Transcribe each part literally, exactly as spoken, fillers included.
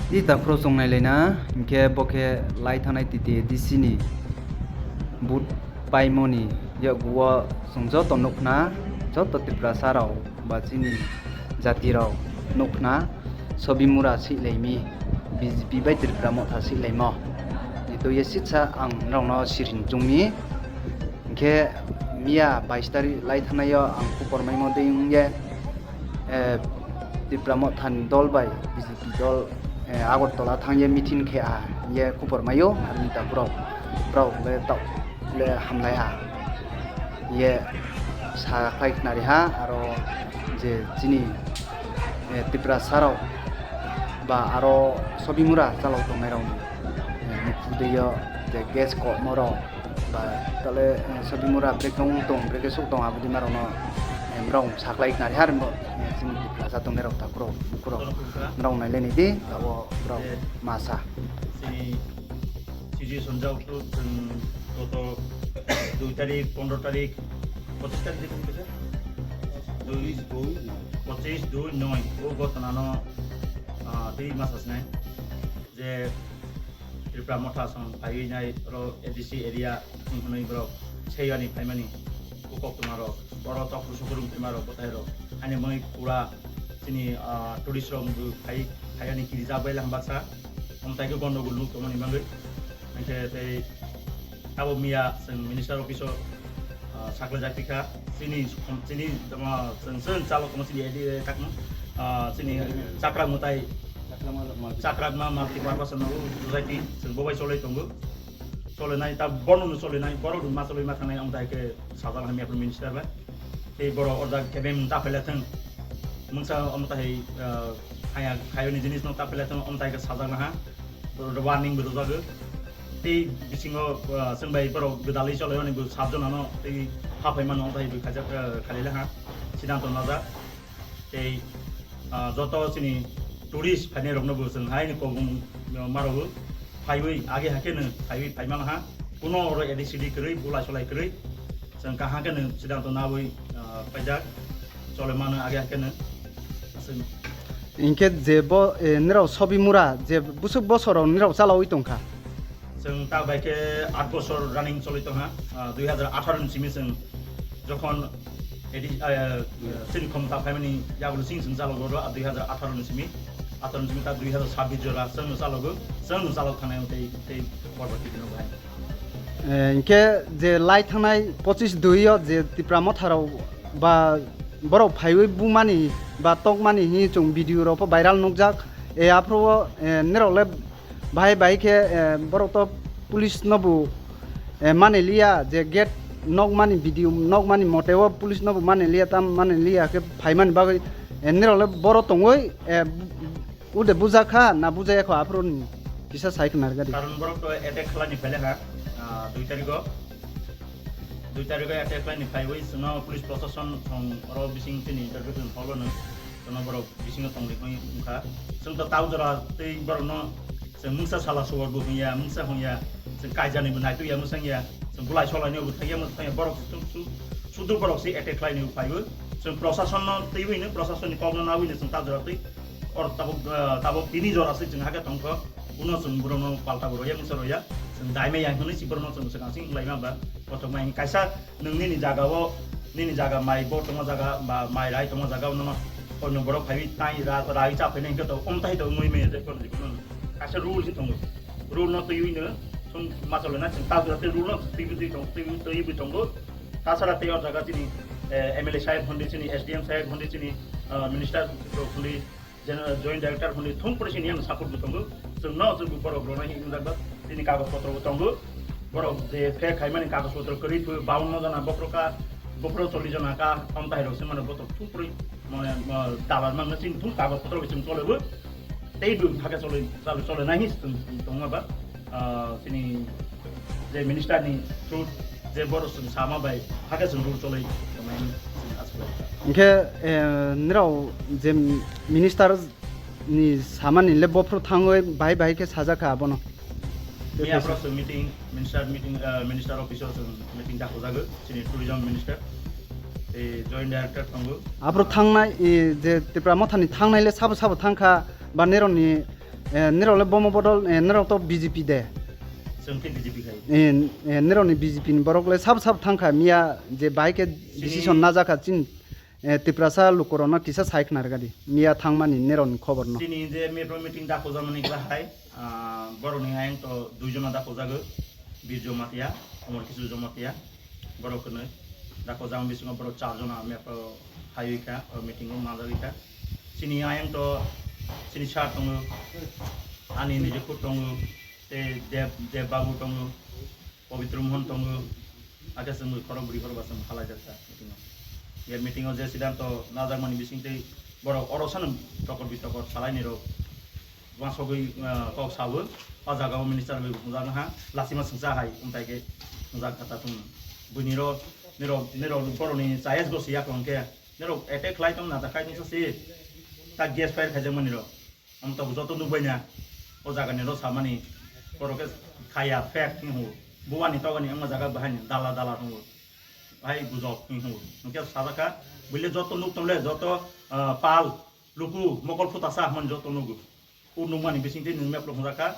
Di takhro chung nailai na, hing khe bo khe lai thanngnai T T A D C ni vote paimo ni yakgu wo chung joto nuh khna, joto Tiprasa rao ba chini jati rao nuh khna, Sobimura sihlai mi, B J P bai Tipra Motha sihlaimo. Ni to ye sitsa ang nrao no sirin chung mi. Hing khe miya bais tarikh lai thanngnai yo ang khupor maimo dei ong ye, Tipra Motha ni dol bai B J P dol, Agartala thanng ye meeting khe ha hing ye khupor mai ou, aro ni ta brao, brao le taoh le hamlai ha hing ye sakhlai khnari ha, aro je chini Tiprasa rao ba aro Sobimura chalao tongnai rao ni mkhu dei yo je gas komo rao ba tale Sobimura brekhe ong tong, brekhe souh tong, abo dei ma rao no brao sakhlai khnari ha, aro chini Tiprasa tongnai rao takhro, buku rao, brao nailai nai di, taoh wo brao ma sa. Chini situation jao khe chung goto dui tarik, pondro tarik, pochis tarik de khe pochis, dui, noi, o gotona no tei ma sa sinai je Tipra Motha song phai nai ro A D C area hing hwnwi borok seiya ni phaimani, bukhuk tongma rok, oro chokru sokru wng phaima rok, bwthai rok, ani mwnwi pura chini tourist rok bo phai, phai ani kirijak bai lang baksa, omtai khe gondogol nuk tongmani bagwi. Hingkhe tei abo miya chwng minister office o saklai jak tikha, chini, chini, chwng chwng chalo tongma chini idea takno, chini chakra mwtai, chakrakma multipurpose no society chwng bo bai cholai tongo. Cholenai ta bono no cholenai, borok rok ma cholai ma thangnai, omtai khe sajak hamya minister bai. Tei borok order khe bem ta phaila thung. Mungsa omtai hai, haya, hayoni jinis no ta phaila thung, omtai khe sajak naha. Borok warning bo rwjago. Tei bisingo chwng bai borok gwdalwi cholai mani bo sat jona no tei haphaimano omtai bo khailai ha. Siddhanto najak. Tei joto chini tourist phainai rokno bo chwng haini kobong ma rwo phaiwi age hakhe no phaiwi phaima ha. Kuno oro A D C D kwrwi, bulai solai kwrwi. Chwng kaham khe no siddhanto nawi paijak. Chole mano age hakhe no. Hingkhe je bo, nirao Sobimura je busuk bosor rao nirao chalawi tongkha. Chwng ta bai khe aat bosor running cholwi tongha, dui hazar atharo ni simi chwng jokhon chini khomta phaimani yagulo chini chwng chalogo ro, dui hazar atharo ni simi, atharo ni simi ta dui hazar sabbish jora chwngno chalogo, chwngno chalok thangnai tei, tei porborti dino bahai. Hingkhe je lai thangnai pochis dui yo je Tipra Motha rao ba borok phaiwi bumani ba tokmani hwnwi chwng video rao pho viral nukjak. Aphuru o nirao le bahai bahai khe borok to police nobu mani liya je gate nokmani video nokmani mote o police nobu mani liya, tam mani liya khe phaimani bagwi nirao le boro tongwi ude bujakha na bujakha aphuru ni kisa sai khna rwgadi. Karon borok to attack khlai ni phaile ha, dui tarikh o, dui tarikh o attack khlai ni phaiwi chwngno police prosason thong oro bising chini intervention holo no chwngno borok bisingo tongri hwnwi wngkha. Chwng to tau jora tei borokno chwng mungsa sala suwar bo hwnya, mungsa hwnya, chwng kaijani bo naitugya mwsangya, chwng bulai solai ni bo thangya mwsangya, borok sudu borok se attack khlai ni phaiwi chwng prosason no twiwi no prosason ni kokno nawi no chwng ta jora twi or tabuk, tabuk tini jora se chwng hakhe tongkho, uno chwng borokno palta bo roya, mungsa roya, chwng daimai yang hwnwi se borokno chwng swkang sing wnglaima ba kothokma hwn kaisa nwng nini jaga o, nini jaga mai bo tongma jaga ba mai rai tongma jaga o nono onyo borok phaiwi tai ra, rai cha phainai hwnkhe to omtai to wngwi manya je kono jikunu kaisa rule se tongo. Rule no twiwi no chwng ma cholai na chwng ta jora tei rule no twiwi twi tong, twiwi twi tongo. Tasara tei o jaga chini M L A saheb hwnwi, chini S D M saheb hwnwi, chini minister rok hwnwi, Joint Director hwnwi thung pore chini yang support bo tongo. Chwng no chwng bo borok rwna hwnwi wngjak ba chini kagoj potro bo tongo. Borok je fake khaimani kagoj potro kwrwi phu bawanno jona bokhro ka, bokhro chollish jona ka, omtai rok se mano bokhro thung pore mane dalar mangno chini thung kagoj potro bo chwng chole bo. Tei bo hakhe chole, chole, chole nai hwnwi tongma ba chini je minister ni through je borok chwng sama bai hakhe chwng rule cholai tongnai hwnwi chwng asa khlai kha. Hwnkhe nirao je minister ni samani le bophru thangwi bahai bahai khe sajak kha abono. Miya phoro chwng meeting, minister meeting, minister office o chwng meeting dakhojagwi chini tourism minister tei joint director tongo. Aphuru thangnai je Tipra Motha ni thangnai le sabo sabo thang kha ba nirao ni Eh, nrao le bomo bodol, eh, nrao to B J P de. Chwng khe B J P khai. Eh, eh, nrao ni B J P ni borok le sabo sabo thang kha, miya je bahai khe decision najak kha chini, eh, Tiprasa luku rao no kisa sai khna rwga di. Miya thangmani nrao ni khobor no. Chini je mepro meeting dakho jamani kla hai, ah, borok ni ayang to dui jona dakho jago, Bir Jamatia, Omor Kisu Jamatia. Borok kwnwi. Dakho jang bisingo borok char jona mepro phaiwi kha, o meeting o manjagwi kha. Chini ayang to, chini sir tongo, ani nijephu tongo, tei Deb, Deb Babu tongo, Pobitro Mohon tongo, akhe chwng khorok bwrwi khorok ba chwng halaijak kha meeting o. Je meeting o je siddhanto najakmani bisingtwi borok oro sano tokor bitokor salaini rok. Uansugwi, ah, kok sawi, o jaga o minister bai hwnjak ha, lachima swngcha hai, omthai khe hwnjak kha ta tong. Buini ro, nirok, nirok borokni chayas go siya kong khe, nirok attack khlai tong na, ta khai tong sa si, ta gas fire khaijakmani rok. Omo tabuk joto nukbai na, o jaga ni ro samani, borok khe khaya fake hing hu, buani togani wngma jaga bahai ni dala dala hing hu, bahai gujok hing hu, hingkhe sajak kha, buile joto nuk tong le, joto, ah, pal, luku, mokol phuta sa hwnmani joto nugo. O nungmani bisingtwi nwng map rok hwnjak kha,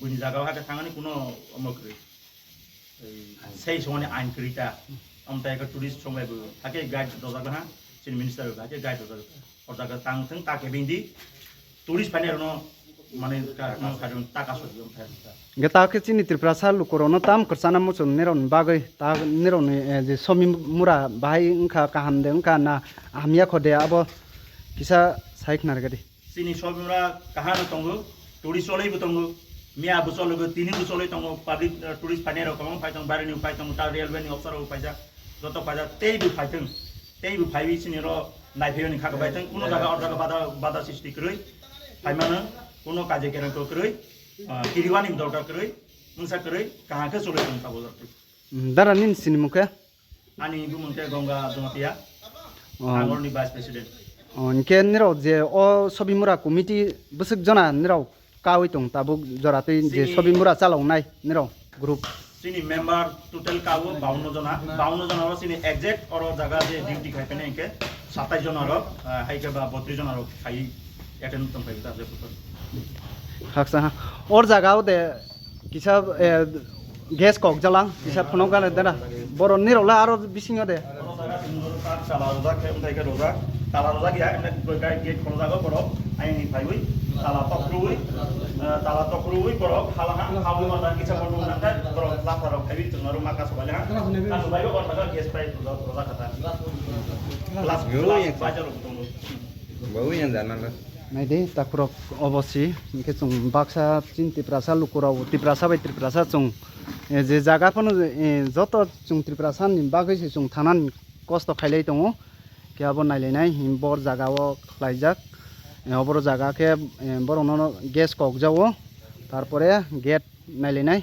buini jaga o hakhe thangani kuno omo kwrwi. Ei, sei songni ain kwrwi ta. Amtai khe tourist song bai bo hakhe guide rojak ha, chini minister bai hakhe guide rojak ha. O jaga tang thung ta khe bini di, tourist phainai rokno mane ka, no kha jong taka sodi amtai. Hingkhe ta khe chini Tiprasa luku rokno tam kwrchana muchung nirokni bagwi, ta nirokni, eh, je sobi mura bahai wngkha, kaham de wngkha na hamya kho de, abo kisa sai khna rwgadi. Chini sobi mura kaham no tongo, tourist choloi bo tongo, miya bo choloi bo, tini bo choloi tongo, public, eh, tourist phainai rok kwbangma phai tongo, baire ni phai tongo, ta railway ni officer rok phaijak, joto phaijak, tei bo phai thung, tei bo phaiwi chini ro naiphai ni kha bai thung, kuno jaga o jaga bada, bada sisti kwrwi, phaimano, kuno kaje kereng kwrwi, ah, kiriwani dorkar kwrwi, mungsa kwrwi, kaham khe choloi tong tabuk. Hmm, dara nini sinimung khe? Ani bumung khe Ganga Jamatia. Oh. Ang oroni vice president. Oh, hingkhe nirok je o sobi mura committee bwswk jona nirok kawi tong tabuk jora twi je chini sobi mura chalok nai nirok group? Chini member total kawo baunno jona. Baunno jona oro chini exact oro jaga je duty khai phainai hingkhe satais jona rok, ah, hai khe ba botris jona rok khai attend tong phai ta je photo. Haksa ha. Or jaga o de kisa, eh, gas kok jalang, kisa phunuk gale dena. Boro nirok le aro bisingo de. Tala rojak khe, mthai khe rojak. Tala rojak ya, emne gate khoro jago borok. Ayang ni phaiwi, tala tokruwi, eh, tala tokruwi borok, hala ha, hawi ma dan kisa borok nang khe, borok lapha rok phaiwi, chwng aro ma kasu bai ha. Kasu bai o, or jaga gas pipe rojak, rojak kha ta. Glass, glass, bajar rok tongo. Nai di, takhurok obo si, hingkhe chwng baksa chini Tiprasa lukurok, Tiprasa bai Tiprasa chwng, eh, je jaga phano, eh, joto chwng Tiprasa ni bagwi se chwng thangnani kosto khailai tongo. Khe abo nailainai, him bor jaga o khlaijak. Eh, oboro jaga khe, eh, borokno gas kokjago. Tarpore gate nailainai.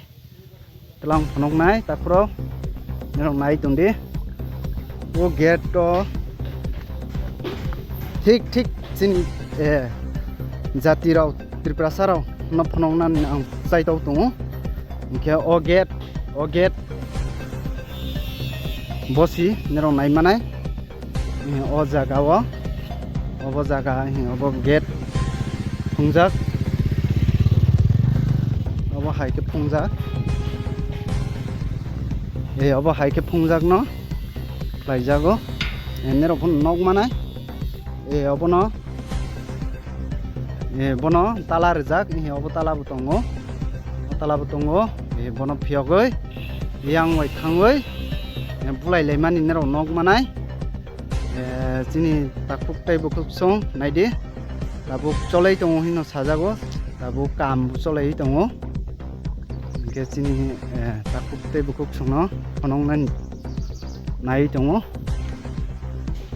Tlang phunuknai, takhuro. Norok nai tong di. O gate o thik thik chini, eh, jati rok, Tiprasa rok no phunuknani ang chaitok tongo. Hingkhe o gate, o gate bosi norok nai manai. O jaga o, obo jaga, obo gate phungjak. Obo hai khe phungjak. E, obo hai khe phungjak no khlaijago. E, norok phano nok manai. E, obono, e, bono tala rijak, e, obo tala bo tongo. O tala bo tongo. E, bono phiyogwi, yang bai thangwi, e, bulai laimani norok nok manai. Eh, chini takhuk tei bukhuk song nai di. Tabuk cholai tongo hino sajago. Tabuk kam bo cholai tongo. Hingkhe chini, eh, takhuk tei bukhuk song no phunuknani nai tongo.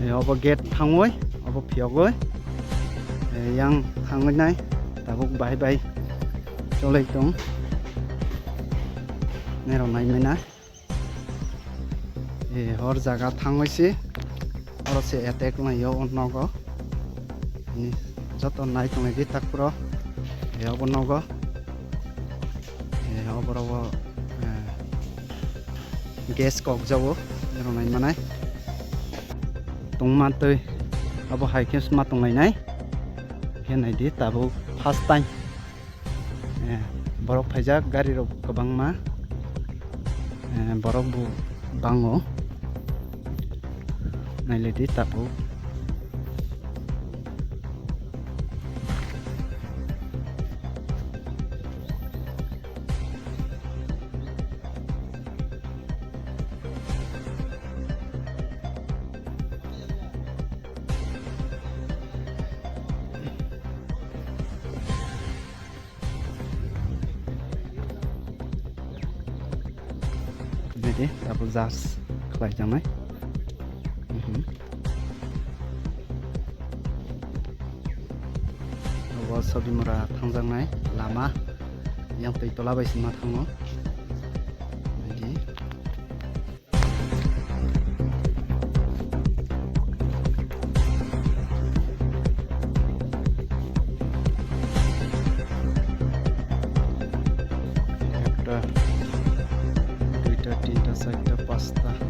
Eh, obo gate thangwi, obo phiyogwi. Eh, yang thangwi nai. Tabuk bahai bai cholai tong. Norok nai manya. E, hor jaga thangwi se, oro se attack lai o, o nogo. Ni joto nai tonglai di takhuro. E, obo nogo. E, obo rogo, e, gas kok jago, ero nai manai. Tongma twi, abo hai khe sma tonglainai. Khe nai di, tabuk first time. Borok phaijak gari rok kwbangma, eh, borok bo bango. Nailai di tabuk. Nai di, abo jars khlai jangnai. Mhm. Abo Sobimura thangjaknai lama, yang tui tola bai se ma thango. Nai di. Ekta, duita, tinta, charta, pasta.